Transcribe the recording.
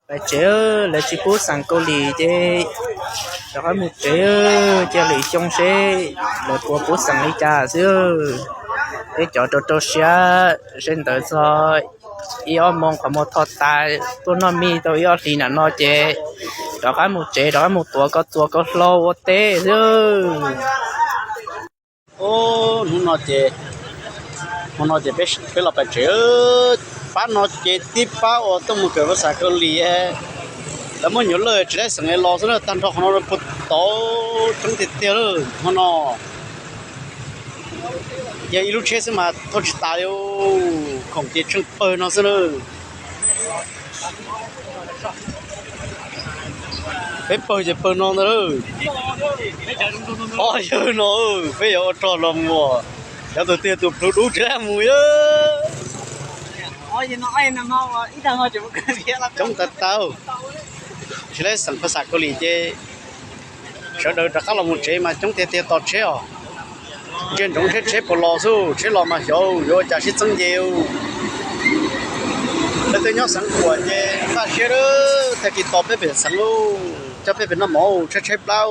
Pais tsev, lawv tsis pub xeem Kaus Lim ces rov qab mus tsev, cia lwm xyoo seb lawv puas pub xeem li cas xwb. Peb cov rau rau siab seb ntawd txog ib ob moos qhov muag tho tas, tuaj noj mis tau ib ob hlis nram no ces rov qab mus tsev, rov qab mus tuav ko txuas ko hlau ua teb xwb. Hnub no ces, hmo no ces peb los pais tsev. Pab no ces tib pab uas tuaj mus kawm paj xas Kaus Lim, lawv muab nyuam lawj tsis laib xeem los xwb na, tag nrho qhov no puag tod coob tiag tiag lawm. Hmo no yog ib lub tsheb xwb mas thauj tsis tas li, khoom ces tsheej pawg no xwb na. Peb pawg ces pawg no ntag lawm. Ob yawg no peb yuav ua rog los mus, cov tus twg tus plhu dub tsis laib mus. Coob tag tag, tsis laib xeem paj xas Kaus Lim ces sawv daws rov qab los mus tsev mas coob tiag tiag tos tsheb os. Ntsia ntsoov tsheb, tsheb puas los xwb, tsheb los mas xyov yuav ua cas sib txeeb nce. Leej twg nyob xeev Huam ces npaj siab, tag kis tos peb pem xeev lauj, coj peb pem noj mov, tshaib tshaib plab.